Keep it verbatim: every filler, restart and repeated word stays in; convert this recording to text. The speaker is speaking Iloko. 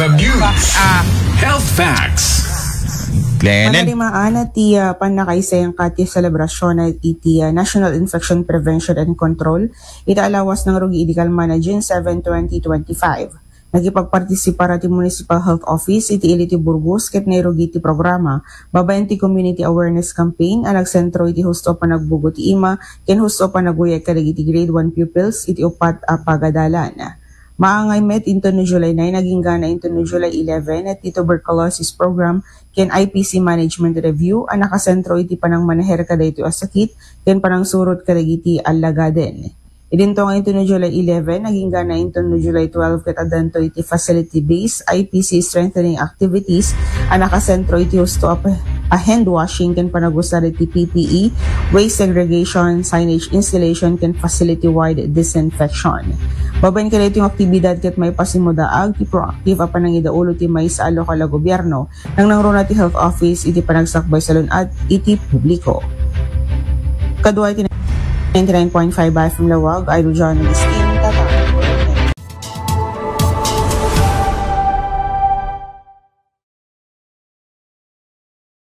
News. Health facts. Glenn. Panarimaan ti ah, pannakaisayang kat ti selebrasyon iti ah, National Infection Prevention and Control ita alawas ng rugi idi kalma na June seven, twenty twenty-five. Nakipagpartisipar ti Municipal Health Office iti ili ti Burgos ket nairugi ti programa babaen ti community awareness campaign a nagsentro iti husto a panagbugo ti ima ken husto a panaguyag kadagiti grade one pupils iti upat a pagadalan. Maangay met inton no July nine, naginggana inton no July eleven, ti tuberculosis program ken I P C management review a nakasentro iti panangmaneher kadaytoy a sakit ken panangsurot kadagiti allagaden. Idinto nga inton no July eleven, naginggana inton no July twelve ket addanto iti facility-based I P C strengthening activities a nakasentro iti husto a, a hand washing ken panagusar iti P P E, waste segregation, signage installation ken facility-wide disinfection. Babaen kadaytoy nga aktibidad ket maipasimmudaag ti proactive a panangidaulo ti maysa a lokal a gobierno nangnangruna ti health office iti panagsakbay salun-at iti publiko. Kadua iti ninety-nine point five F M Lawag, Idol John Agustin.